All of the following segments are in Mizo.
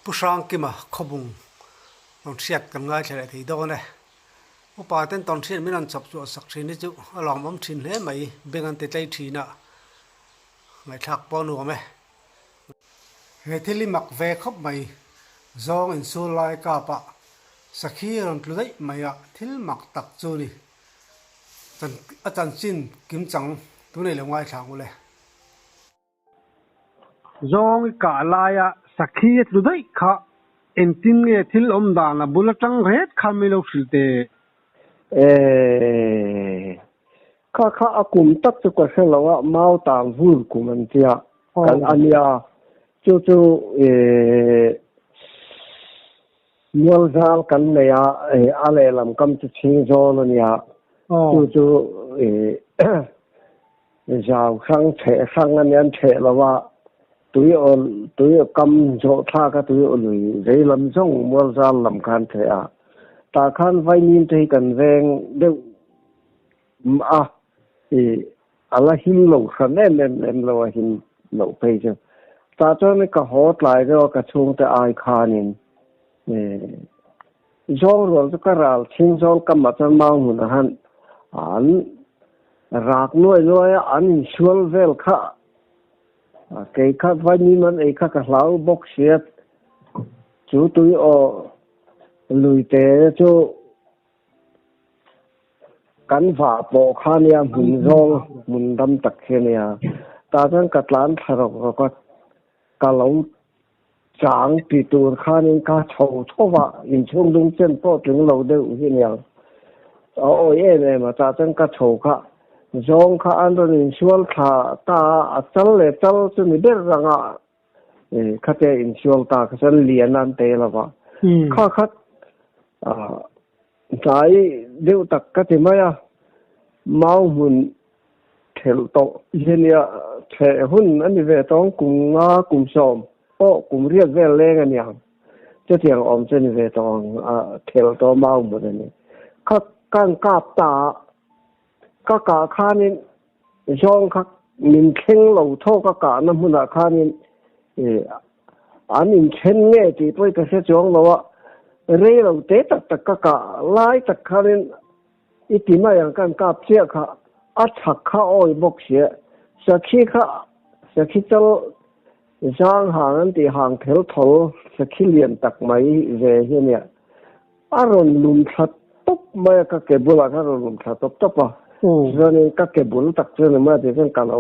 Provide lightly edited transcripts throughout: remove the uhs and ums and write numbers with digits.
Pu Hrangkima khawbung rawn hriat kan ngaithla leh thei dawn e. Upa ten tawn hriat min rawn chawp chhuah sak thin hi chu a lawmawm thin hle mai, beng an ti tlei thin a, ngaihthlak pawh a nuam e. He thil hi mak ve khawp mai, zawng insul lai kap ah sakhi rawn tlu daih mai a, thil mak tak chu ni. A chanchin kimchang tunei lo ngaithla ang ule. Zawng i kah laia sakhi a tlu daih kha engtin nge thil awm dan a bul atang ret kha mi lo hrilh teh? Eeh, kha kha a kum tak chu ka hre lo a, mau tang vur kum an tia kan a nia, chu chu eeh mualzal kan nei a, a lehlam kam chu chhing zawl a nia, chu chu eeh Zau hrang chheh hrang a nia an chheh lo a, tui aw tui aw kam zawh thlak a tui aw lui vei lam zawng mualzal lam khan chheh a, tah khan vaimim te hi kan veng deuh a, ih a la him lo hran em em lem lo a him loh phei chu. Tah chuan ka haw tlai deuh a ka chhungte ai khanin ih zawng rual chu ka ral chhing zawl kam ah chuan mau hmunah han an Rak nuai nuai a an insual vel kha kei kha vaimim an ei kha ka hlau bawk sia chu tui aw lui te chu kan vah pawh kha nia hmun zawng hmun dam tak hi ania tah chuan ka tlan thla rawk rawk a ka lo chang ti tur khanin ka chho chho va inchhung dum chen pawh tling lo deuh hi aniang a awi em em a tah chuan ka chho kha zawng kha an rawn insual thla ta a a chal leh chal chu ni ber ranga khatia insual ta kha chuan lian an te lo va kha khat tlai deuh tak ka ti mai a mau hmun Thelh tawh hi nia thleh hun a ni ve tawng kum nga kum sawm pawh kum riat vel leng a niang chutiang awm chu a ni ve tawh ang a thelh tawh mau hmun a ni. Kha kan kap ta a ka kah khanin zawng kha min thleng lo thawk a kahna hmunah khanin ih an inthen nge tih pawh hi ka hre chuang lo a rei lo te tak tak ka kah lai tak khanin I ti mai ang kan kap chiah kha a chhak kha awi bawk sia sakhi kha sakhi chal zang hang an tih hang thel thawl sakhi lian tak mai ve hi ania a rawn lum thla tawp mai a ka ke bulah khan a rawn lum thla tawp tawp a chuanin ka ke bul tak chu ani mai a tih chuan ka lo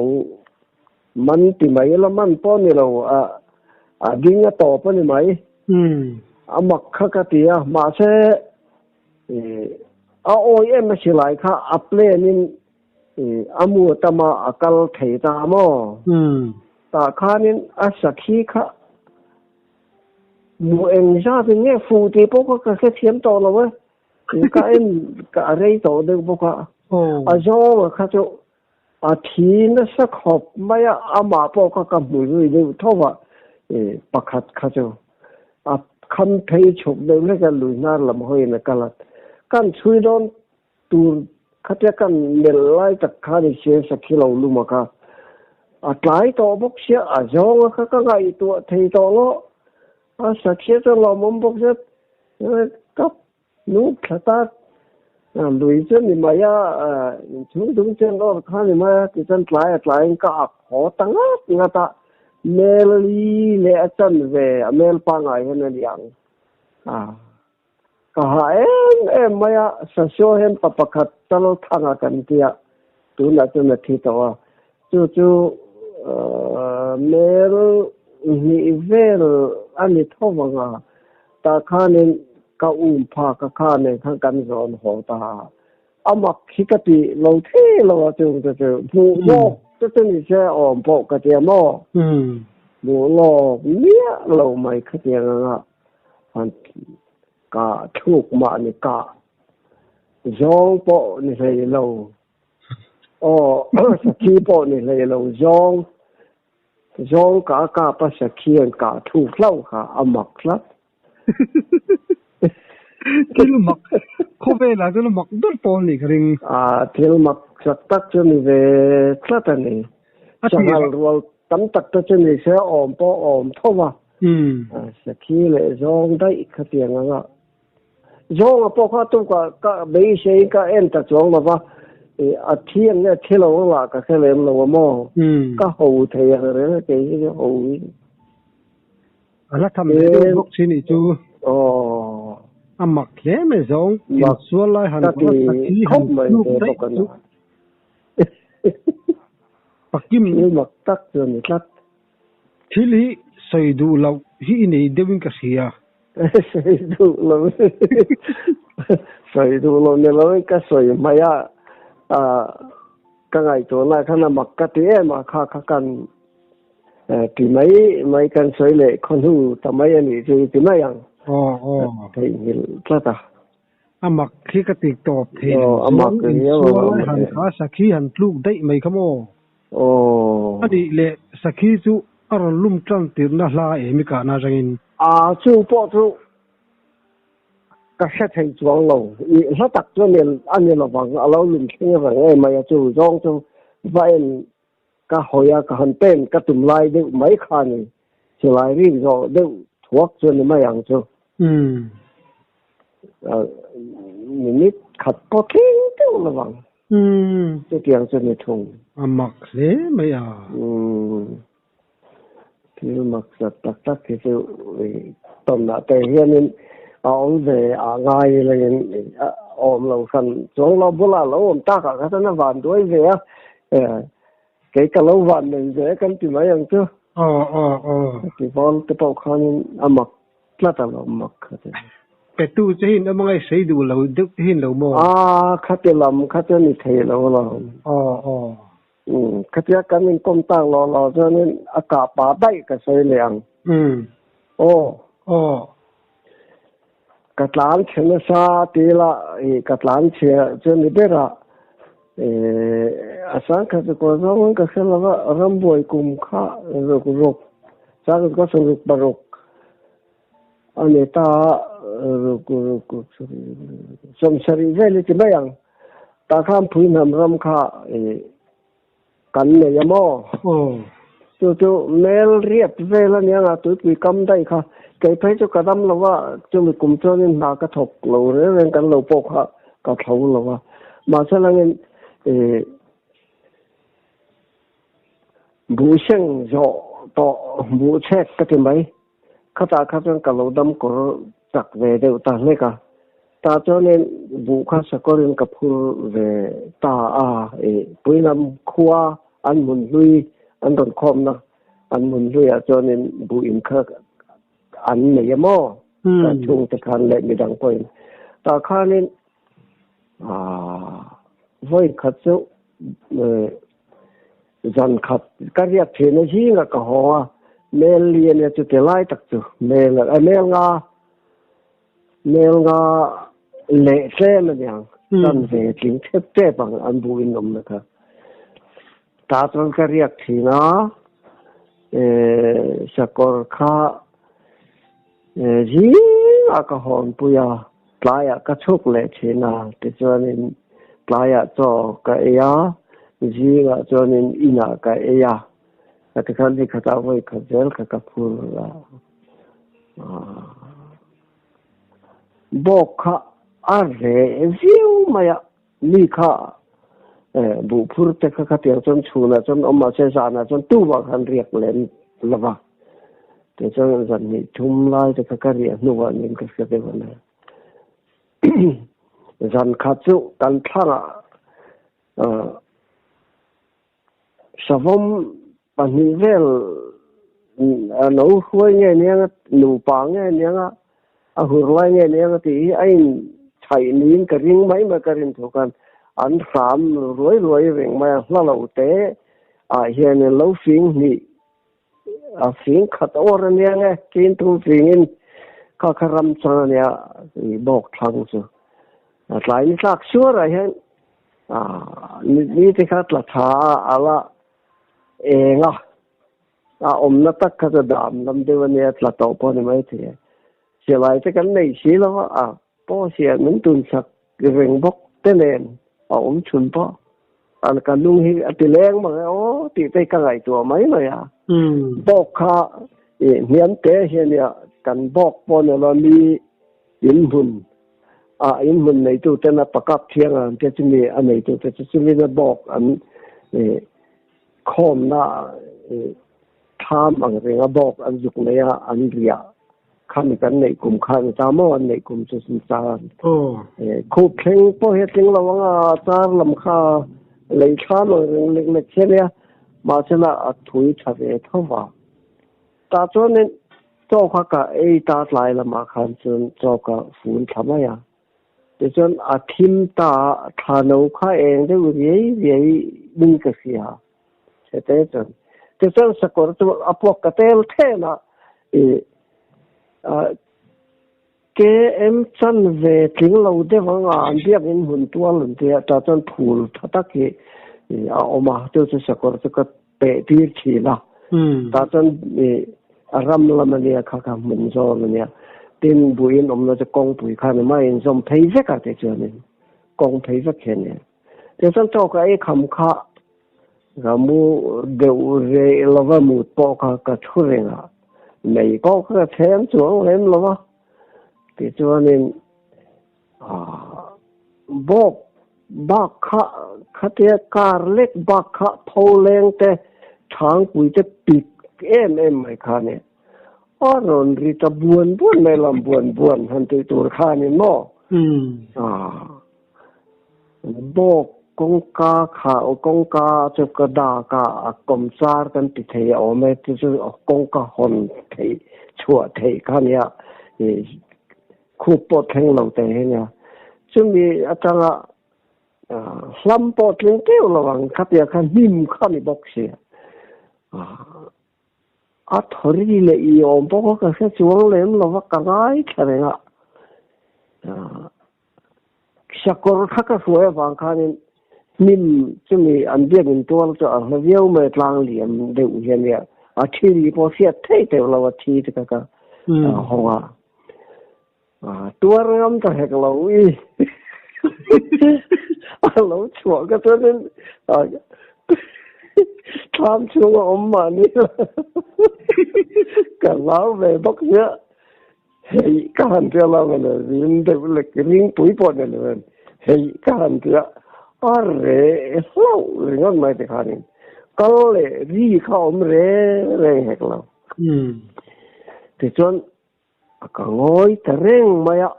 man ti mai la man pawh ni lo a a ding a tawp a ni mai a mak kha ka ti a mahse A awi em a silai kha a plan in a mu tam a a kal thei ta maw? Tah khanin a sakhi kha mu eng zat in nge fuh tih pawh kha ka hrethiam tawh lo e. Ka en ka a rei tawh deuh bawk a. A zawnga kha chu a thi nasa khawp mai a, amah pawh kha ka hmu zui deuh tho a, pakhat kha chu a kham phei chhuk deuh hlek a, lui hnar lam hawiin a kal a, kan chhui dawn tur khatia kan melh lai tak khan i sian sakhi lo lum a kha a tlai tawh bawk sia, a zawnga kha ka ngaihtuah thei tawh lo, a sakhi chuan lawmawm bawk sia, ka Nu thla tak lui chu ni mai a, inchhung dung chen awr kha ni mai a, tichuan tlai a tlaiin ka ak haw ta ngat ngat a, mel li leh a chan ve a mel pangngai hian a ni ang a, ka ha em em mai a, Sasua hian pa pakhat chal thang a kan tia, tunah chuan a thi tawh a, chu chu mel hnih vel a ni tho vang a, Tah khanin ka um phak a kha nen khan kan zawn haw ta a, a mak hi ka ti lo thei lo a chung te chu hmuh lawk te chu ni se awm pawh ka tia maw? Hmuh lawk miah lo mai khatiang anga han kah thluk mah ni kah zawng pawh ni hlei lo aw sakhi pawh ni hlei lo zawng Zawng ka a kap a sakhi an kah thuk hlauh kha a mak tlat. Thil mak, khawvelah chuan a mak ber pawl nih ka ring. A thil mak chak tak chu ni ve tlat a ni. Sanghal rual tam tak te chu ni se awm pawh awm tho va. Sakhi leh zawng daih khatiang anga zawnga pawh kha tu ka ka beisei ka en ta chuang lo va, a thi ang nge thi lo ang lah ka hre lem lo a maw? Ka ho thei ang reng a kei hi chu ho hi. A la tham leh deuh bawk si nih chu. A mak hle mai zawng, insual lai han kawr a sakhi han tluk daih chu. Pakim. Thil mak tak chu a ni tlat. Thil hi sawi duh loh hi i nei deuhin ka hria. Sawi duh lo sawi duh lo ni loin ka sawi hmai a, ka ngaihtuahna khan a mak ka ti em a, kha kha kan ti mai mai kan sawi leh khaw hnu ta mai a nih chu i ti mai ang. Theihnghilh tlat a. A mak khi ka ti tawp thei lo chuan insual lai han kha sakhi han tluk daih mai kha maw? A nih leh sakhi chu a rawn lum tan tirhna hla em i kahna atangin? A chu pawh chu ka hre thei chuang lo. I hla tak chu a ni lovang, a lo lum thleng reng em mai a chu zawng chu va en ka hawi a, ka han pen ka tum lai deuh mai kha a ni. Chulai rik zawh deuh thuak chu a ni mai ang chu. Minute khat pawh thleng deuh lo vang. Chutiang chu a ni thung. A mak hle mai a. Thil mak zat tak tak hi chu tawnah te hianin a awm ve a ngai ilangin a awm lo hran chuang lo bulah lo awm takah kha chuan a van duai ve a. Kei ka lo van nei ve kan ti mai ang chu. Aw aw aw. Ti vawl te pawh khanin a mak tlat a lo mak kha te. Petu che hin awm angai sei duh lo deuh te hin lo maw? A khati lam kha chu ni thei lo lo. Aw aw. Khatia kan inkawm tak lo lo chuanin a kah pah daih ka sawi leh ang. Aw. Aw. Ka tlan chhe nasa ti ila i ka tlan chhe chu ni ber a, a sang khat chu kaw zawng ka hre lo va, rambuai kum kha ruk ruk, sang khat ka sawi ruk paruk a ni ta a, ruk ruk ruk sawmsarih vel i ti mai ang. Tah khan Phuihnam ram kha kan nei a maw? Chu chu mel riat vel a nia nga tuipui kam daih kha. Kei phei chu ka dam lo va, chumi kum chuanin hna ka thawk lo reng reng kan lo pawh kha ka thlo lo va. Mahse langin buhseng zawh tawh buhchhek ka ti mai. Khatah kha chuan ka lo dam kawr chak ve deuh ta hlek a, tah chuanin buh kha sakawrin ka phur ve ta a, i Puilam khua an hmun hlui an rawn khawmna an hmun hluiah chuanin buh in kha an nei a maw? Ka chhungte khan leh midang pawhin tah khanin vawi khat chu Zan khat ka riak thin a zingah ka haw a, mel li a nia chuti lai tak chu mel a mel nga mel nga leh tlem a niang chan ve tling thep tep ang an bu in awm na kha. Ta chuan ka riak thin a, sakawr kha zingah ka hawn pui a, tlaiah ka chhuk leh thin a, tichuanin tlaiah chaw ka ei a, zingah chuanin inah ka ei a, ka tikhan ni khatah vawi khat zel kha ka phur a, bawk kha a reh viau mai a, mi kha buh phur te kha khatiang chuan chhunah chuan awm mahse zanah chuan tumah khan riak lem lo va. Tichuan zan hnih thum lai te kha ka riah hnuah niin ka hria deuh a nia. Zan khat chu kan thlangah savawm pahnih vel a lo hruai nge nia nga, nupa nge nia nga, a hur lai nge nia nga tih hi a inchhaih niin ka ring mai mai ka rin thu khan an hram ruai ruai reng mai a, hla lo te ah hian lo fing hnih A fing khat awr a nia nge, tin thum fingin kha kha ram chang a nia i bawk thlang chu. A tlai ni tlak suar ah hian ni te kha tla tha a a la eng a, a awmna tak kha chu dam lam deuh a nia tla tawh pawh a ni maithei e. Silai te kan nei si lo a, a pawh siah min tun sak reng bawk te nen a awm chhun pawh an ka lung hi a ti leng mang e aw tih te ka ngaihtuah mai mai a. Bawk kha Hniam te hian nia kan bawk pawh ni lo mi inhmun a inhmun neitu ten a pakap thiang ang te chumi a neitu te chu chumin a bawk an khawmna thlam ang reng a bawk an zuk nei a an riah khan kan neih kum khan ta maw an neih kum chu sin char khup thleng pawh hi a tling lo ang a char lam kha lei thlam ang reng lek lek hian nia mahsela a thui tha ve tho va tah chuanin chaw kha ka ei ta tlai lamah khan chuan chaw ka fun thla mai a tichuan a thim ta thla no kha eng deuh riai riai in ka hria Chete chuan tichuan sakawr chu a puak ka tel then a ih KM chan ve tling lo deuh ang a an biakin hun tual an tia tah chuan phul tha tak hi a awm a chu chu sakawr chu ka peh tir thin a tah chuan ih a ram lam a nia kha kha hmun zawn a nia tin buin awmna chu kawngpui khan a mah inzawm phei vek a tichuanin kawng phei vek hian nia. Tichuan chaw ka ei kham kha ka mu deuh reh lova mut pawh kha ka thu reng a, mei pawh kha ka chhem chuang lem lo va. Tichuanin aah bawk bak kha khatia kar lek bak kha pho leng te thangpui te pik em em mai kha nia a rawn ri ta buan buan mai lam buan buan han tih tur kha ni maw? Aah. Bawk kawngka kha kawngka chu ka dak a, a kawmchar kan ti thei a awm e, chu chu kawngka hawn theih chhuah theih kha nia ih khup pawh thleng lo te hi nia. Chumi atanga hlam pawh tling teuh lo ang khatia kha hnim kha ni bawk si a. A thawri leh i awm pawh kha ka hre chuang lem lo va, ka ngaithla reng a. Sakawr kha ka hruai avang khanin hnim chumi an biakin tual chu a hla viau mai a, tlang liam deuh hian nia a thi ri pawh hriat theih teuh lo a thi te kha ka hawng a, tuar ngam ta hek lo i a lo chhuah ka chuanin thlam chhunga awm mahni la ka hlau ve bawk sia. Hei ka han tia lo mawle, ring deuh lek ringpui pawh ni lo em, hei ka han tia a reh hlauh ringawt mai te khanin kal leh ri kha awm reng reng hek lo. Tichuan ka ngawi ta reng mai a,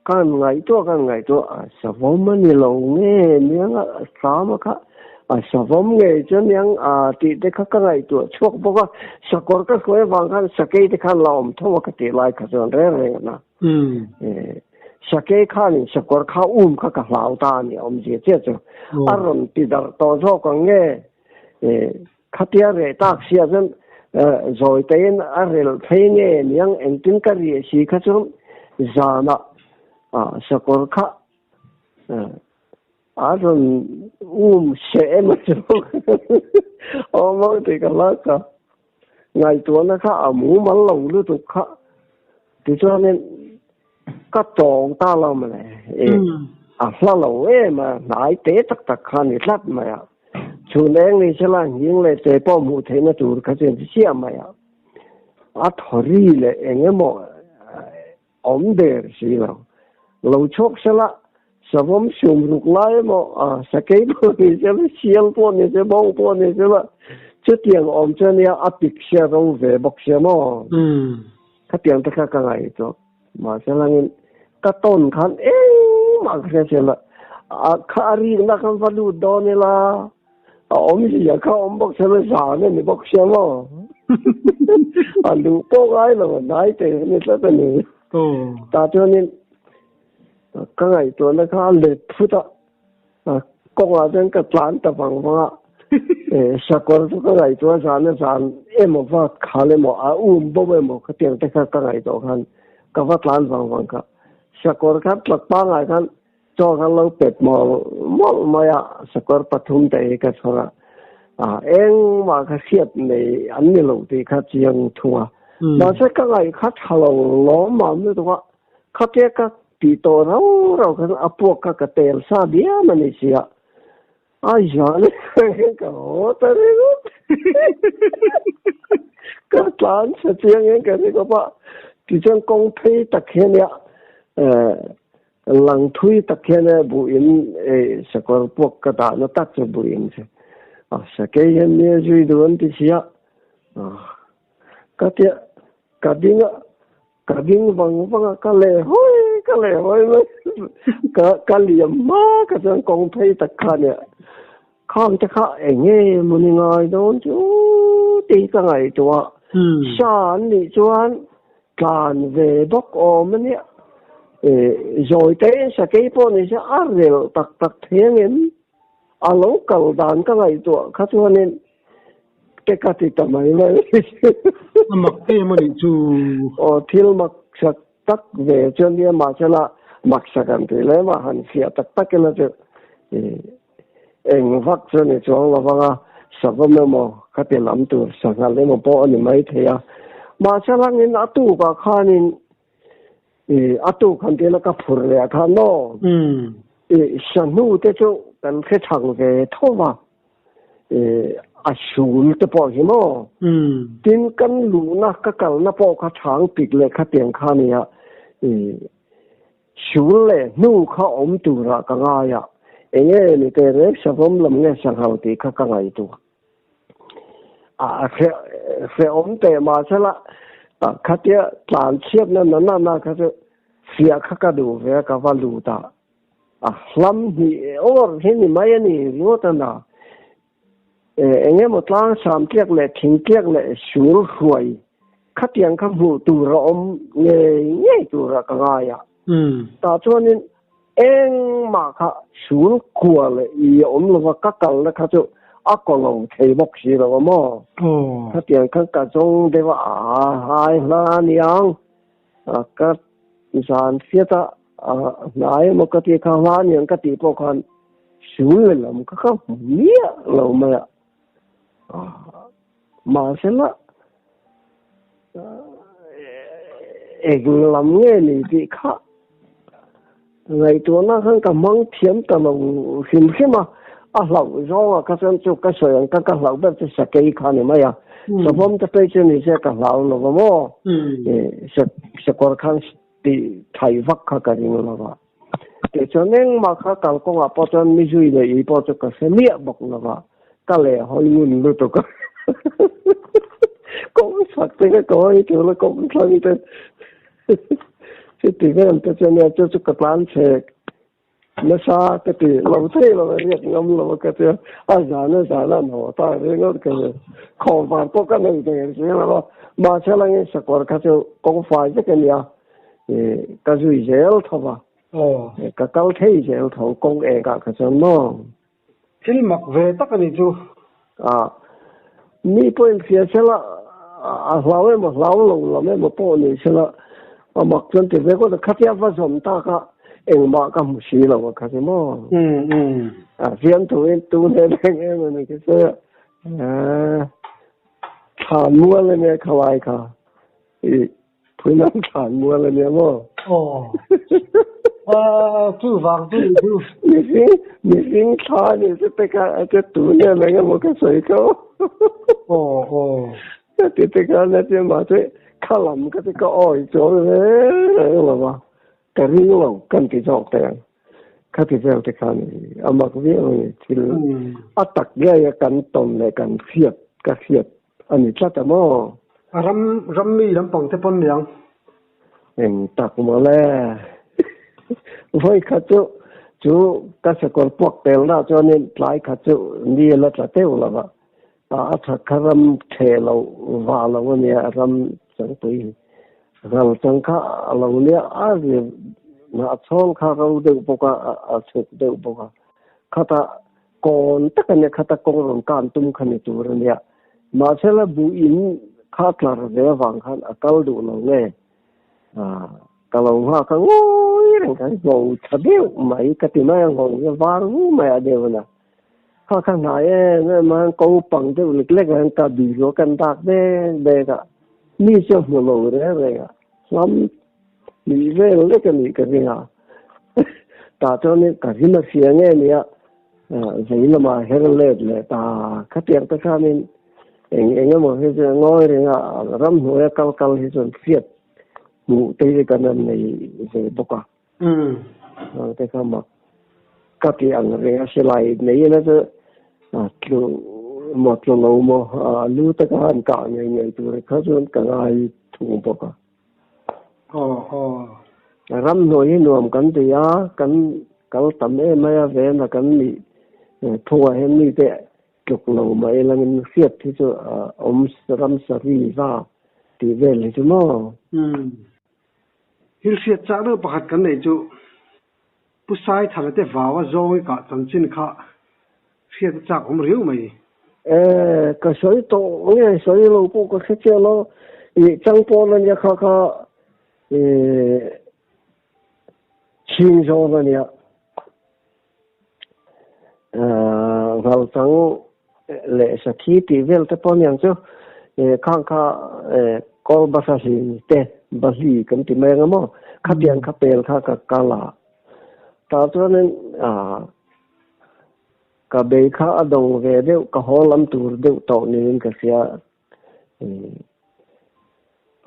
kan ngaihtuah kan ngaihtuah a savawm a ni lo nge niang a tlama kha a savawm ngei chu niang a tih te kha ka ngaihtuah chhuak bawk a sakawr ka hruai avang khan sakei te khan la awm tho a ka tih lai kha chuan reng reng a na sakei khanin sakawr kha um kha ka hlau ta a ni awmzia chiah chu a rawn ti darh tawh zawk ang nge Khatia reh tak sia chuan zawi tein a relh phei nge niang engtin ka riah si kha chuan zanah sakawr kha a rawn um seh emaw chu awm ang tih ka hlau ta. Ngaihtuahna kha a mumal lo lutuk kha tichuanin ka tawng ta lo mawle a hla lo em a hnai te tak tak kha a ni tlat mai a. Chhun eng ni sela nghing leh che pawh hmuh theihna tur kha chuan chi chiah mai a, a thaw ri leh eng emaw awm der si lo. Lo chhuak sela savawm sum ruk lai emaw sakei pawh ni sela, sial pawh ni se, bawng pawh ni sela chutiang awm chu ania a pik sia ro ve bawk sia maw? Khatiang te kha ka ngaihtuah. Mahse langin ka tawn khan engmah ka hria sia la, a kha a rikna khan va lut dawn ila, a awmzia kha awm bawk sia la, zan a ni bawk sia maw? A luh pawh ngai lo, a hnai thei a ni tlat a ni. Tah chuanin ka ngaihtuahna kha a let phut a. Kawngah chuan ka tlan ta vang vang a, sakawr chu ka ngaihtuah zan a zan emaw va khal emaw a um bo emaw khatiang te kha ka ngaihtuah khan ka va tlan vang vang kha. Sakawr kha tlak pangai khan chaw khan lo pet mawlh mawlh mai a, sakawr pathum te hi ka chhawr a, engmah kha hriat nei an ni lo tih kha chiang thung a. Mahse ka ngaih kha tha lo lawm mam lutuk a, khatia ka Tih tawh rau rau khan a puak kha ka tel sa diam a ni sia. A zan ka haw ta ringawt. Ka tlan chhe chiang in ka ri khawp a, tichuan kawng phei tak hian nia lang thui tak hian buh in sakawr puak ka dahna tak chu buh in che a sakei hian nia zui duh an ti si a, ka tia ka ding a Ka ding vang vang a, ka leh hawi, ka leh hawi mai. Ka ka liam hma ka chuan kawng phei tak kha nia. Khang te kha eng nge maw ni ngai dawn chu tih ka ngaihtuah. Sa an nih chuan tlan ve bawk awm a nia. Zawi te sakei pawh ni se a relh tak tak thei angem? A lo kal dan ka ngaihtuah kha chuanin Te ka ti ta mai mai. A mak em a nih chu. Aw thil mak sak tak ve chuan nia mahsela mak sak an tih lem a han fiah tak tak ila chu eng vak chu a ni chuang lo vang a, savawm emaw khati lam tur sanghal emaw pawh a ni mai thei a. Mahsela angin a tukah khanin a tuk han tih ila ka phur leh a khan maw sahnu te chu kan hre chhang ve tho va. A sul te pawh hi maw? Tin kan luhna ka kalna pawh kha chhang pik leh khatiang kha nia sul leh hnu kha awm turah ka ngai a, enge ni teh reng savawm lam nge sanghal tih kha ka ngaihtuah. A hrehawm teh mahsela khatia tlan chhiatna na na na kha chu fiah kha ka duh ve a ka va lut a. A hlam hnih awr hi ni mai a ni ringawt a na. Eng emaw tlang sam tliak leh thing tliak leh sul hruai khatiang kha hmuh tur a awm ngei ngei turah ka ngai a. Tah chuanin engmah kha sul kua leh i a awm lova ka kalna kha chu a kaw lo thei bawk si lo a maw. Khatiang khan ka zawng deuh a, a hai hla a niang. Ka zan fiat a, hnai emaw ka tih kha hla aniang ka tih pawh khan sul leh lam kha ka hmu miah lo mai a. Mahsela eng lam nge ni tih kha ngaihtuahna khan ka hmang thiam ta lo hrim hrim a, a hlauh zawngah kha chuan chu ka sawi ang kha ka hlauh ber chu sakei kha a ni mai a, savawm te phei chu ni se ka hlau lo va maw, sakawr khan tih thai vak kha ka ring lo va, tichuan engmah kha kalkawngah pawh chuan mi zui leh ih pawh chu ka hre miah bawk lo va, ka leh hawi ngun lutuk a, kawng chhak te kha ka hawi tur a kawng thlang te. Chuti vel te chuan nia chu chu ka tlan chhek nasa ka ti lo thei lo a riak ngam lo a ka tia a zan a zan an haw ta ringawt ka ti khawvar pawh ka nei der si lo a mahse langin sakawr kha chu kawng fai vek a nia ih ka zui zel tho va ka kal thei zel tho kawng engah kha chuan maw. Thil mak ve tak a ni chu. A, mi pawhin hria sela, a hlau emaw hlau lo lam emaw pawh ni sela, a mak chuan ti ve kawt a, khatia va zawm tak a, engmah ka hmu si lo a kha chu maw. A, fiamthu in tu hnen eng em a ni khi chu, thlan mual a nia khalai kha, i Phuinan thlan mual a nia maw? Aw. Chu vang chu ni chu. Mihring, mihring thla ni chu te kha a che tu nen eng emaw ka sawi kho. Aw, aw. Ti te khan a che mahse kha lam ka ti ka awi chuang reng reng lo va, ka ring lo kan ti zawk teh ang. Khati vel te khan a mak viau a ni. Thil a tak ngei a kan tawn leh kan hriat ka hriat A ni tlat a maw? A ram ram mi lampang te pawn niang. Eng tak maw le? Vawi khat chu chu ka sakawr puak telna chuanin tlai khat chu ni a la tla teuh lo va, a tha kha ram ṭhe lo va lo a nia, ram changpui ral chang kha a lo nia, a ri a chhawng kha ro deuh bawk a, a chhuk deuh bawk a, khatah Kawn tak a nia, khata kawng rawn kan tum kha ni tur a nia. Mahsela buh in kha tlar ve avang khan a kal duh lo nge? Ka lo nghak a ngawi reng kha ngho tha deuh mai ka ti mai a, ngho hi a var vu mai a deuh a na. Kha kha hnai em em a, ko pang deuh lek lek a, ka bih luah kan dak dek dek a, mi chu a hmu lo reng reng a, hlam hnih vel lek a nih ka ring a. Tah chuan ka rim a hria nge nia. Vei lamah her let leh ta khatiang te khanin eng eng emaw hi chu ngawi renga ramhnuaia kal kal hi chuan hriat hmuh te hi kan han nei ve bawk a. Hang te kha mak ka ti ang reng a silai nei ila chu tlu maw tlu lo maw lu te kha han kah ngei ngei tur kha chuan ka ngai thung bawk a. Aw aw. Ramhnuai hi nuam kan ti a, kan kal tam em mai a, vena kan nih thungah hian mite tluk lo mah ilangin hriat hi chu a awm ramsa ri va tih vel hi chu maw? Umm. Thil hriat chak deuh pakhat kan neih chu Pu Saithana te vau a zawng i kah chanchin kha hriat a chak awm riau mai. E, ka sawi tawh nge sawi lo pawh ka hre chiah lo, i chang pawn ania kha kha i chhing zawn ania. Nghalchang leh sakhi tih vel te pawh aniang chu khang kha kawl basa hlim te bahli kan ti mai anga maw khatiang kha pel kha ka kal a tah chuanin ka bei kha a dawng ve deuh ka haw lam tur deuh tawh niin ka hria.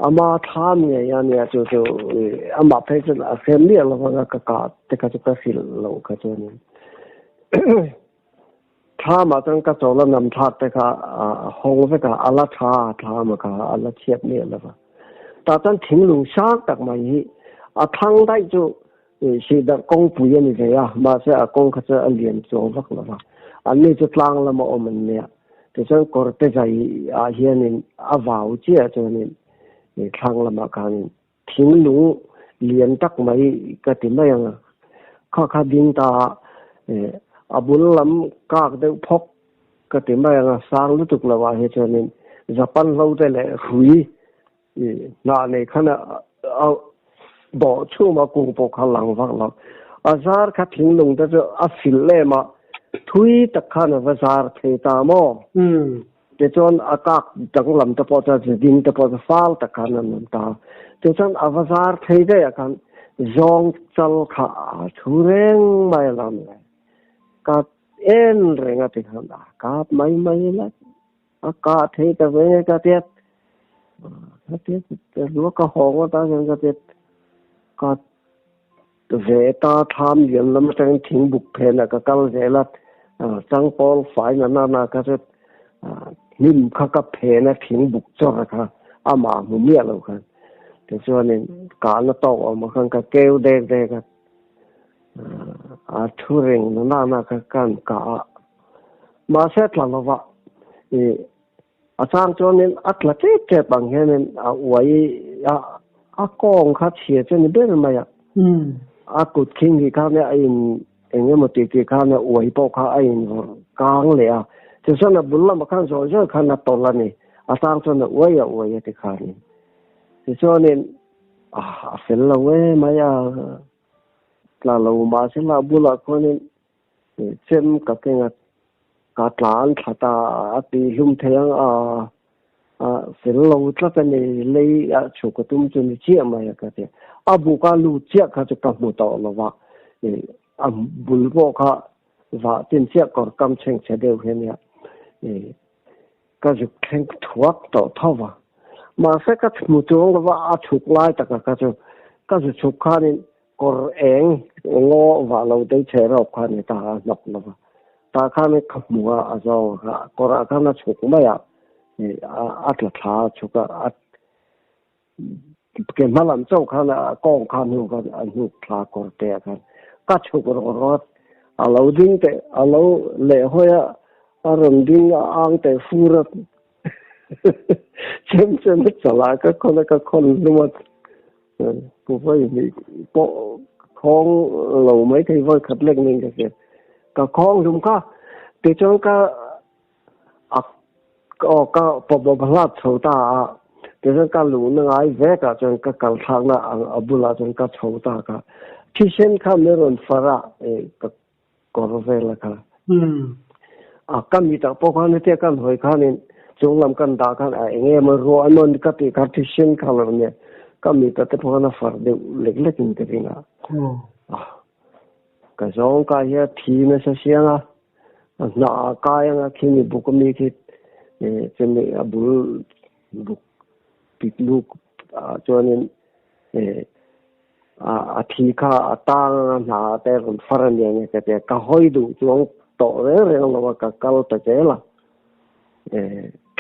Ama thlam ngei a nia chu chu amah phei chuan a hrem miah lo vang a ka kah te kha chu ka hrilh loh kha chuanin thlamah chuan ka chawl a nam thlak te kha a hawng vek a a la tha a thlam kha a la chhiat miah lo va tah chuan thinglung sang tak mai hi a thlang daih chu sihdarh kawngpui a ni ve a mahse a kawng kha chu a lian chuang vak lo va anni chu tlang lama awm an nia. Tichuan kawrte zai ah hianin a vau chiah chuanin thlang lamah khanin thinglung lian tak mai ka ti mai ang a, kha kha ding ta a a bul lam kak deuh phawk ka ti mai ang a, sang lutuk lo ah hi chuanin Japan hlo te leh hrui hnah nei khan a bawh chhum a kung pawh kha lang vak lo. A zar kha thinglung te chu a filh lem a, thui tak khan a va zar thei ta maw? Tichuan a kak danglam te pawh chu a ziding te pawh chu fal tak khan an awm ta. Tichuan a va zar thei daih ah khan zawng chal kha a thu reng mai a lam le. Ka en reng a ti khan a kap mai mai la. A kah thei ta ve nge ka tiat ka tiat lua ka haw ngawt a chuan ka tiat ka ve ta thlam lian lam atangin thingbuk phenah ka kal zel a changpawl fai na na na ka tiat hnim kha ka phen a thingbuk chawr kha amah hmu miah lo khan tichuanin kahna tawk awm ah khan ka keu dek dek a a thu reng na na na kha kan kah a. Mahse tla lova i a chang chuanin a tla tep tep ang hianin a uai a a kawng kha chhia chu ni ber mai a. A kut khing hi khan a in eng emaw tih tih khan a uai pawh kha a in vawrh kang leh a. Tichuan a bul lamah khan zawi zawi khan a tawlh a ni. A chang chuan a uai a uai a ti khanin. Tichuanin a fel lo emai a tla lo mahse lah bulah khuanin Chem ka keng a, ka tlan thla ta a ti hlum thei ang a, a fel lo tlat a ni, lei ah chhuk a tum chu ni chiah mai a ka ti. A buk a lut chiah kha chu ka hmu tawh lo va, a bul pawh kha vah chin chiah kawr kam chheng chhe deuh hi a nia, ka zuk thleng thuak tawh tho va. Mahse ka hmu chuang lo va, a chhuk lai taka kha chu ka zu chhuk khanin Kawr eng ngaw vah lo dei chhe rawk kha ni ta a hnawk lo va. Tah khan ka hmu a, a zawng kha kawrah khan a chhuk mai a, a tla thla a chhuk a, a ke hma lam chauh khan a kawng kha hnu khan a hnuk thla kawr te ah khan ka chhuk rawh rawt a lo ding teh a lo leh hawi a, a rawn ding a ang teh fur a chem chem a chalah ka khawn a ka khawn hlum a. Pu vawi hnih pawh khawng lo mai thei vawi khat lek ning ka hria. Ka khawng hlum kha tichuan ka a aw ka pawbawp hlat chho ta a tichuan ka luhna ngai vek ah chuan ka kal thlakna ang a bulah chuan ka chho ta kha thisen kha min rawn far a ka kawr vel a kha. A ka mitah pawh khan hetia kan hawi khanin chunglam kan dah khan a eng emaw ruah emaw ka tih kha thisen kha lo nia ka mitah te pawh khan a far deuh lek lek in ka ring a. Ka zawng ka hian thi nasa siang a. A hnah a kai anga khimi buk ami khi chumi a bul buk pik luk ah chuanin a thi kha a tang anga hnah ah te rawn far a ni ang e ka ti a, ka hawi duh chuang tawh reng reng lo a, ka kal ta zel a.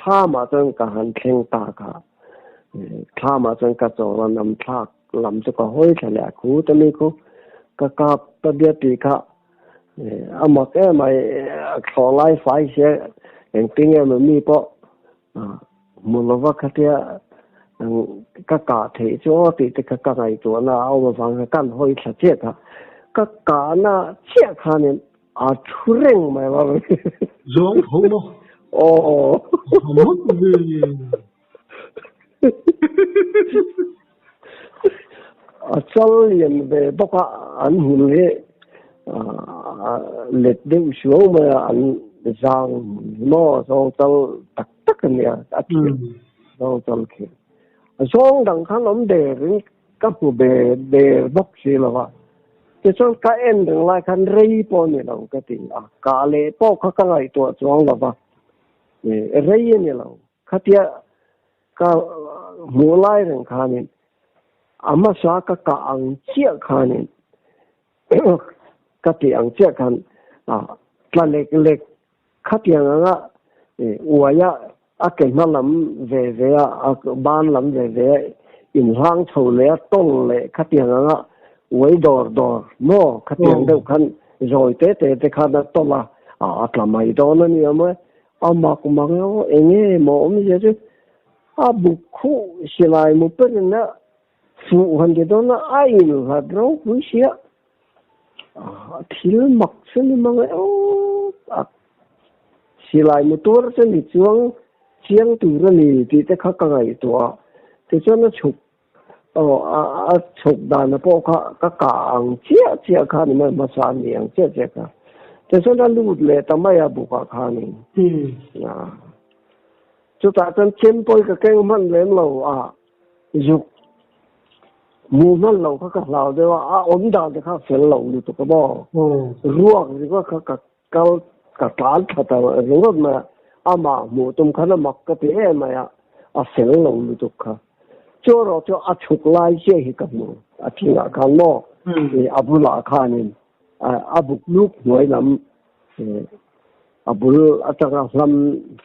Thlamah chuan ka han thleng ta kha, thlamah chuan ka chawl a, nam thlak lam chu ka hawi thla leh a, khu ta mi khu ka kap ta bia tih kha a mak em ai, thlawh lai fai sia engtin nge maw mi pawh hmu lova khatia ka kah theih chu aw tih te kha ka ngaihtuahna a awm avang kha kan hawi thla chiah kha, ka kahna chiah khanin A thu reng mai lo. Zawng tho maw? Aw. Mak ve. A chal lian ve bawk a, an hmun hi let deuh suau mai a, an zang hmun hi maw zawng chal tak tak a nia, a thil zawng chal khi. Zawng dang khan awm der in Ka hmu ber ber bawk si lo a, tichuan ka en reng lai khan rei pawh a ni lo ka ti a, kah leh pawh kha ka ngaihtuah chuang lo va, rei a ni lo. Khatia ka hmuh lai reng khanin a hmasa ka kah ang chiah khanin ka tih ang chiah khan tla lek lek Khatiang anga uaia a ke hma lam ve ve a, a ban lam ve ve a inhlang chho leh a tawng leh khatiang anga uai dawr dawr maw khatiang deuh khan zawi te te te khan a tawlh a, a tla mai dawn a ni awm e. A mak mak e aw, enge maw awmzia chu a buk khuh silai mu perin a fuh han ti dawn a, a inhlat ropui sia. Thil mak chu ni mang e aw tak. Silai motor chu ni chuang chiang tur a ni tih te kha ka ngaihtuah a. Tichuan a chhuk aw a chhuk dan pawh kha ka kah ang chiah chiah kha ni mai hmasa a ni ang chiah chiah kha. Tichuan a lut leh ta mai a bukah khanin. Chutah chuan chempawih ka keng hman lem lo a. Zuk mu hman lo kha ka hlau deuh a, a awm dan te kha fel lo lutuk a maw. Ruak ringawt kha ka kal ka tlan thla ta ringawt mai a, amah hmuh tum khan a mak ka ti em mai a, a fel lo lutuk kha. Chu erawh chu a chhuk lai chiah hi ka hmu, a thingah khan maw, a bulah khanin a buk luk hnuai lam a bul atanga hlam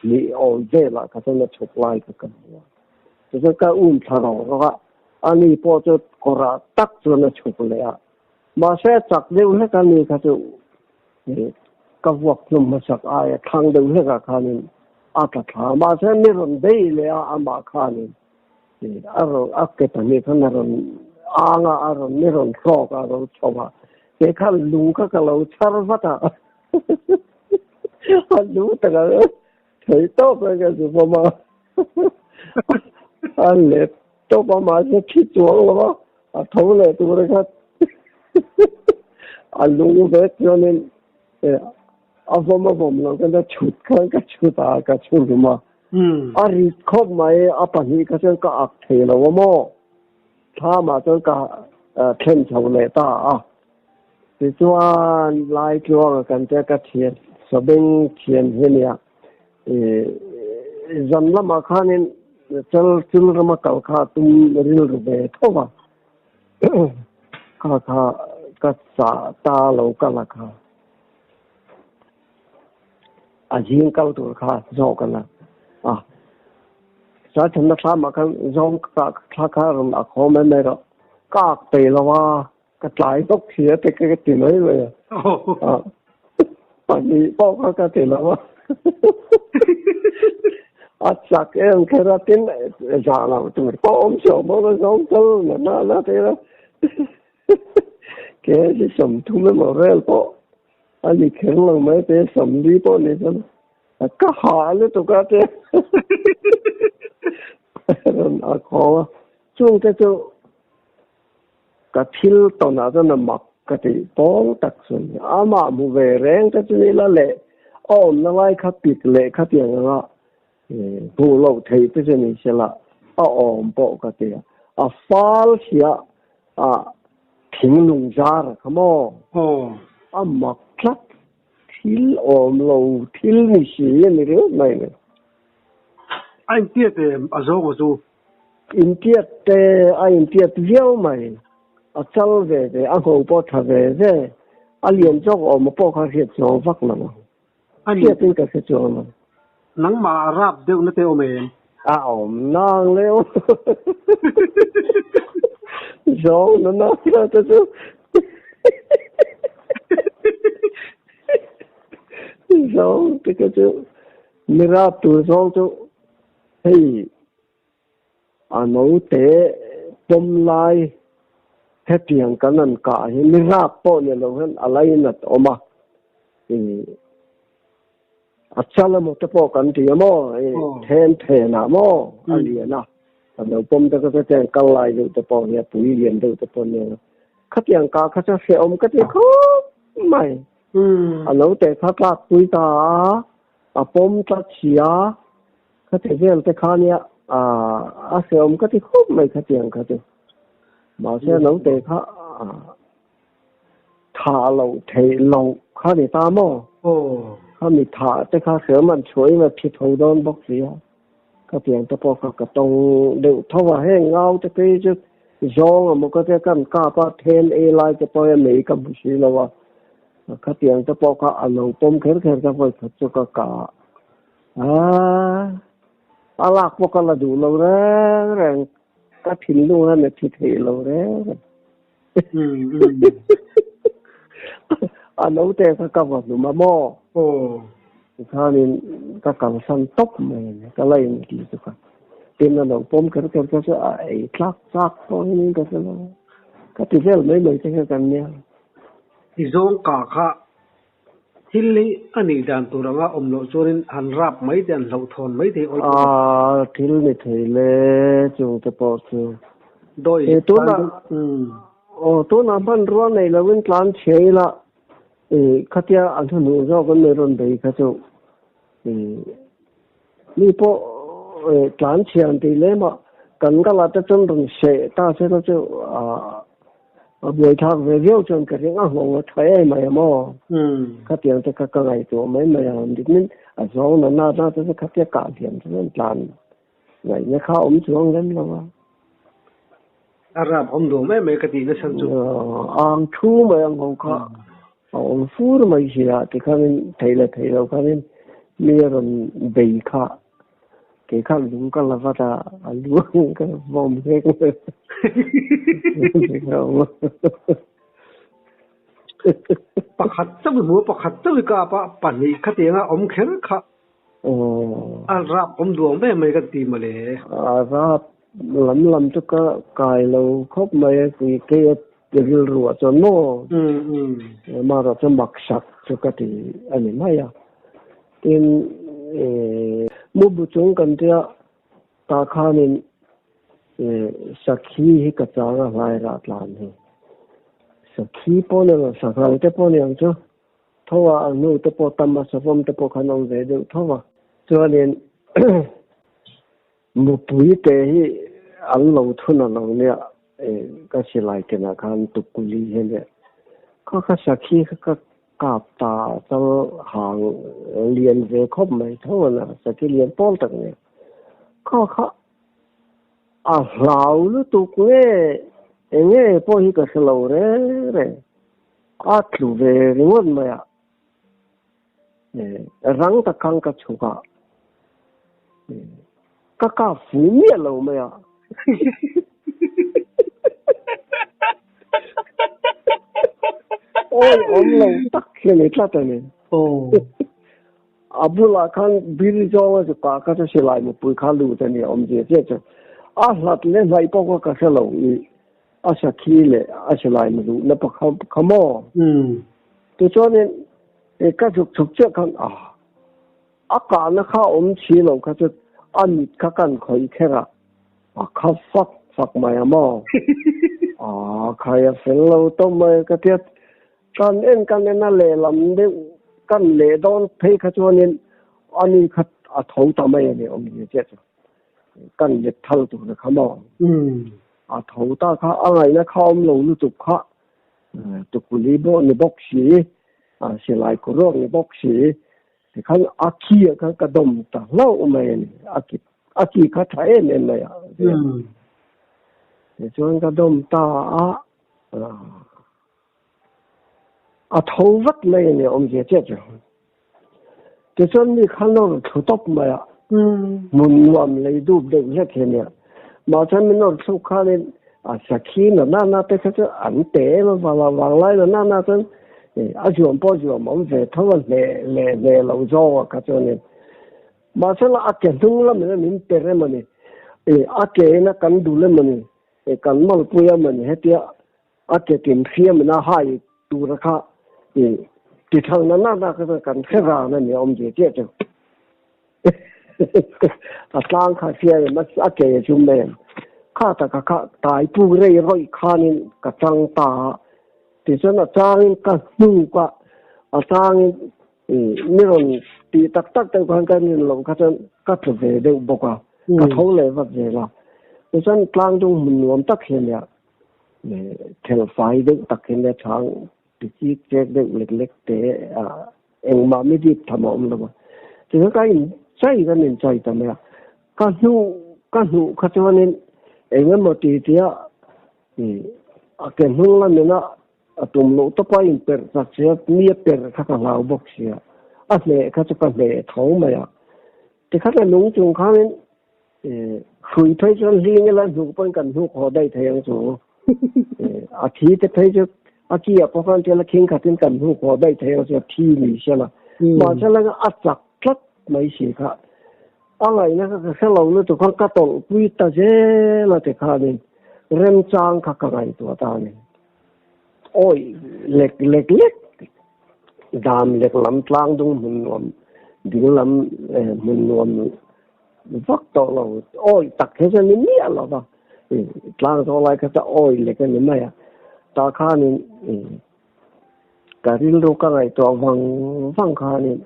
hnih awl velah kha chuan a chhuk lai kha ka hmu a. Tichuan ka um thla rawk rawk a, ani pawh chu kawrah tak chuan a chhuk leh a. Mahse a chak deuh hlek a ni kha chu ka vuak hlum hmasak aia thlang deuh hlekah khanin a tla thla a. Mahse mi rawn bei leh a amah khanin a rawn a ke pahnih khan a rawn ang a, a rawn mi rawn hrawk a, a rawn chho a. Kei khan lung kha ka lo chhar vat a, a lu takah Thei tawp e ka zu pawm a, a let tawp a mahse thi chuang lo a, a tho leh tur e kha a lung vek chuanin a vawm a vawm lo khan a chhut khan ka chhut a ka chhu hlum a, a rit khawp mai a pahnih kha chuan ka ak thei lo a maw, thlamah chuan ka thlen chho leh ta a. Tichuan Laitluanga kan tia ka thian Sabeng thian hi nia zan lamah khanin chal chil rama kal kha tum rilru ve tho va kha kha ka chah ta lo kal a kha a zing kal tur kha zawk a la a sa thenna thlamah khan zawng ka thla kha rawn ak haw mai mai rawh ka ak peih lo a. Ka tlai bawk si a te ka ti mai mai a. Pahnih pawh kha ka ti lo a. A chak em kher a tin zah lo tur pawh awm chhuak bawk a zawng tal na na na te la. Ke si 30 emaw vel pawh a ni kher lo mai te 40 pawh ni chuan ka hah lutuk a te. Rawn a khawng a. Chungte chu Ka thil tawnah chuan a mak ka tih pawl tak chu a ni. Amah hmu ve reng te chu ni la leh a awmna lai kha pik leh khatiang anga hmuh loh theih te chu ni se la a awm pawh ka ti a. A fal sia a thinglung zar kha maw? A mak tlat. Thil awm lo thil ni si a ni ringawt mai le. A intiat em a zawng a chu? Intiat te a intiat viau mai. A chal ve ve, a ngho pawh tha ve ve. A lian zawk awm a pawh kha hriat chuang vak lo ang. Hriatin ka hre chuang lo. Nangmah a rap deuh na te awm em? A awm nang le aw. Zawng na nang na te chu. Zawng te ka chu mi rap tur zawng chu hei a naute pawm lai hetiang kan an kah hi mi rap pawh ni lo hian a lainat awm a. A chal emaw te pawh kan ti a maw, then then ah maw a lian a, a lo pawm te kha chuan kal lai deuh te pawh hi a pui lian deuh te pawh nia khatiang ka kha chu hrehawm ka ti khawp mai. A lo te kha tlak pui ta a, a pawm tlat si a, khati vel te kha nia a hrehawm ka ti khawp mai khatiang kha chu. Mahse a lo te kha Thah loh theih loh kha ni ta maw? Kha mi thah te kha hriam an chhuahin a thi tho dawn bawk si a, ka tiang te pawh kha ka tawng deuh tho a, heng ngau te phei chu zawng emaw ka tia kan kap a, then ei lai te pawh hian mei ka hmu si lo a, kha tiang te pawh kha a lo pawm kher kher ka vawi khat chu ka kah a, a lak pawh ka la duh lo reng reng, ka thinlung hian a thi thei lo reng reng. A naute kha ka va hlum a maw? Tikhanin ka kalsan tawp mai a ni, ka la inti chu kha. Tin a lo pawm kher kher kha chu a ei tlak chak pawh hian ka hre lo. Ka ti vel mai mai te kha kan nia. I zawng ka kha thil hi a nih dan tur anga awm loh chuanin han rap mai te an hlauhthawn mai te hi awl pawh. A thil ni thei le chung te pawh chu. Dawi E tunah aw tunah hmanrua nei loin tlan chhia ila e khatia an hnuhnung zawk an nei rawn bei kha chu e mi pawh e tlan chhia an tih lem a kan kal ah te chuan rawn seh ta se la chu a A buaithlak ve viau chuan ka ring a nghawng a tha em mai a maw? Khatiang te kha ka ngaihtuah mai mai a, mitmin a zawng na na na te chu khatia kah hliam chu an tlan ngaihna kha a awm chuang lem lo a. A rap awm duh mai mai ka tih nasa chu. Ang thu mai a nghawng kha a awm fur mai si a, tikhanin thei leh thei lo khanin mi a rawn bei kha Kei khan lung ka la vat a, a luang ka vawm nghek mai. Pakhat chauh i hmu a, pakhat chauh i kap a, pahnih khatianga awm kher kha a rap awm duang mai mai ka ti mawle. A rap lam lam chu ka kai lo khawp mai a, kei a rilru ah chuan maw amaherawh chu maksak chu ka ti a ni mai a. Tin, mu bu chung kan tia tah khanin sakhi hi ka chang a hlai rah tlan hi. Sakhi pawh ni lo, sanghal te pawh ni ang chu. Tho a, a hnu te pawh tam a, savawm te pawh khan awm ve deuh tho a. Chuanin mupui te hi an lo thun a lo nia, ka silai kenah khan tukuli hi nia. Kha kha sakhi kha ka Kap ta chal hang lian ve khawp mai tho a na, saki lian pawl tak nia. Kha kha a hlau lutuk nge enge pawh hi ka hre lo reng reng. A tlu ve ringawt mai a, rang tak khan ka chhuk a, ka kap fu miah lo mai a. Awi awm lo tak hi a ni tlat a ni. A bulah khan bir zawnga chu kah kha chu silai mupui kha lut a ni a awm zia chiah chu. A hlat leh hnaih pawh kha ka hre lo i a sakhi leh a silai mu luhna pakhat kha maw? Tichuanin ka zuk chhuk chiah khan a A kahna kha awm si lo kha chu a mit kha kan khawih kher a, a kha fak fak mai a maw? A khai a fel lo tawp mai ka tia. Kan en kan en a lehlam deuh kan leh dawn phei kha chuanin ani kha a tho ta mai a ni awm zia chiah chu. Kan let thal tur kha maw? A tho ta kha a ngaihna kha awm lo lutuk kha tukuli pawh ni bawk si. A silai ku ruak ni bawk si. Tikhan a ki ah khan ka dawm ta hlauh mai a ni. A ki a ki kha tha em em mai a. Tichuan ka dawm ta a, a tho vat mai a ni awmzia chiah chu. Tichuan mi khan a rawn thlu tawp mai a, hmun nuam lei dup deuh hlek hi a nia. Mahse min rawn thluk khanin a sakhi na na na te kha chu an te em a, vanglai na na na chuan a zuam pawh zuam awm ve tho a, hneh leh hneh lo zawng a kha chuanin. Mahse la a ke hnung lamin a min per em a ni, a ke in a kan dul em a ni, kan malpui em a ni hetia A ke tin hriam in a hai tur a kha i ti thal na na na kha kan hre ran a ni a awm ve chiah chu. A tlang kha hria em a ke a zum em. Kha tak a kha tai pu rei rawih khan in ka chang ta a. Tichuan a chang in ka hnuk a, a chang in i mi rawn tih tak tak deuh khan ka rin loh kha chuan ka tlu ve deuh bawk a, ka tho leh vat zel a. Tichuan tlang dung hmun nuam tak hi a nia. Thelfai deuh tak hian a chhang ti chik chek deuh lek lek te a engmah mi dip tham a awm lo a. Tichuan ka in chai kan in chai ta mai a. Ka hnuh ka hnuh kha chuanin eng emaw ti tia a ke hnung lamin a a tum loh tawpa in perh chak sia mi a perh kha ka hlau bawk sia. A hneh kha chu ka hneh tho mai a. Tikhat a nung chung khanin Hrui phei chuan hling ila hnuk pawhin kan hnuk haw daih thei ang chu. A thi te phei chu a ki ah pawh khan tial a khing khatin kan hnuk haw daih thei ang chu a thi ni se la. Mahse la a chak tlat mai si kha. A ngaihna kha ka hre lo lutuk khan ka tawlh pui ta zel a ti khanin remchang kha ka ngaihtuah ta a ni. Awi lek lek lek dam lek lam tlang dung hmun nuam ding lam hmun nuam vak tawh lo awi tak hi chuan ni miah lo va tlang zawh lai kha chu awi lek a ni mai a tah khanin ka rilru ka ngaihtuah vang vang khanin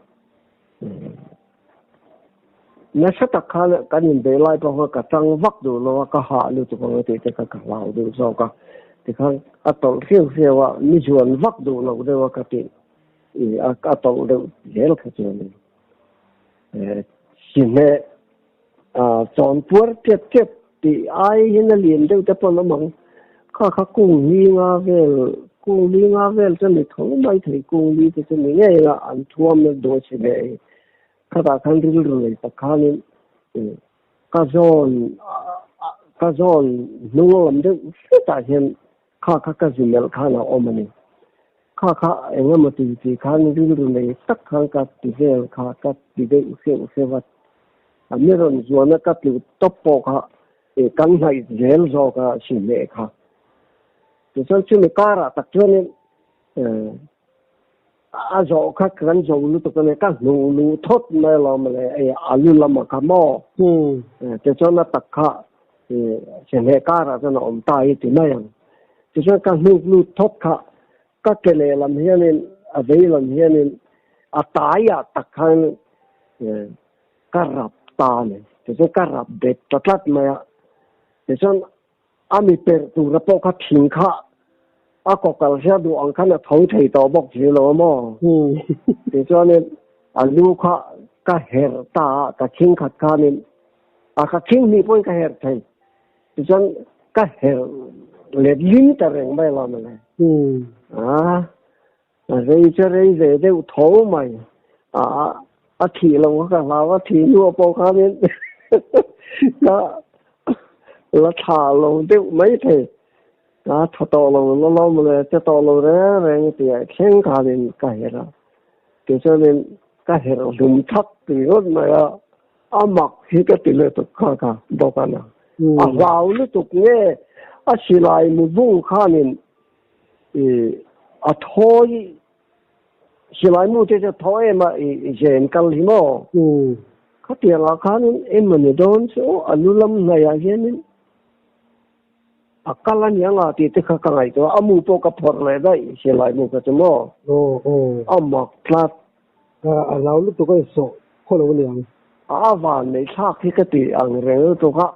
nasa tak khan kan inbeih lai pawh kha ka chang vak duh lo a ka hah lutuk ang a tih te kha ka hlau duh zawk a tikhan a tawlh hriau hriau a mi zuan vak duh lo deuh a ka tih a tawlh deuh zel kha chuan Sihneh chawn puar tep tep tih ai hian a lian deuh te pawh an awm ang. Kha kha kung li nga vel, kung li nga vel chu a ni tho mai thei, kung li te chu ni ngei a, an thuam na dawn sihneh hi. Khatah khan rilru nei tak khanin ka zawn ka zawn hnung lam deuh hretah hian Kha kha ka zi melh khan a awm a ni. Kha kha eng emaw ti ti khan rilru nei tak khan ka ti vel kha ka ti deuh hreuh hreuh a. A mi rawn zuana ka tluh tawp pawh kha eh kan hnaih zel zawk a si hneh kha. Tichuan chumi karah tak chuanin eh a zawh kha kan zo lutuk a nia ka hnuh luh thawt mai alawm le eh a lu lamah kha maw. Tichuan a tak kha Sihneh karah chuan a awm ta i ti mai ang. Tichuan ka hnuk lut thawt kha ka ke lehlam hianin a vei lam hianin a taiah tak khan ka rap ta a ni. Tichuan ka rap bet ta tlat mai a. Tichuan a mi perh tura pawh kha thing kha a kawkal hria duh ang khan a tho thei tawh bawk si lo a maw? Tichuanin a lu kha ka herh ta a, ka khing khat khanin A ka khing hnih pawhin ka herh thei. Tichuan ka herh let ling ta reng mai lo mawle. A rei chu rei ve deuh tho mai. A a thih lo kha ka hlau a, thih hnuah pawh khanin ka la thlah lo deuh mai thei. A tha tawh lo la lo mawle, che tawh lo reng reng tih thleng khanin ka herh a. Tichuanin ka herh hlum thak ringawt mai a. A mak hi ka ti lutuk kha kha bawk a na. A hlau lutuk nge a silai mu bung khanin i a thawi silai mu te chu a thaw em a i zen kal hi maw. Khatiang ah khanin emawni dawn chu a lu lam hnaih ah hianin a kal a nia nga tih te kha ka ngaihtuah a, a mu pawh ka phawrh leh daih silai mu kha chu maw. A mak tlat. A hlau lutuk a insawh khaw lo a ni ang. A van nei thlak hi ka ti ang reng lutuk a,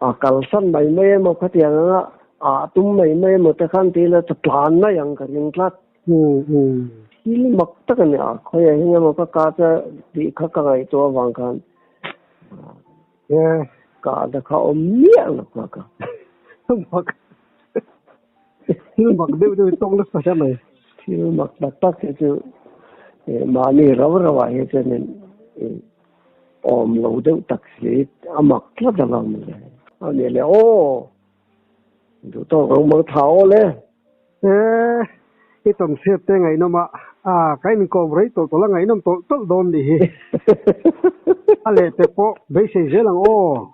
a kalsan mai mai emaw khatiang anga ah tum mai mai emaw te khan ti ila chu tlan mai ang ka ring tlat. Thil mak tak a ni a, khawiah hian emaw ka kah che tih kha ka ngaihtuah avang khan kahna kha awm miah lo kha ka. Mak thil mak deuh deuh i tawk nasa hle mai. Thil mak tak tak hi chu mahni rau rau ah hi chuan in awm lo deuh tak si a mak tlat alawm le. A ni le aw duh tawk ang mang tha aw le. E, i tawnhriat te ngaihnawm a, a ka inkawm rei tawlh tawlh a ngaihnawm tawlh tawlh dawn nih hi. A leh te pawh beisei zel ang aw.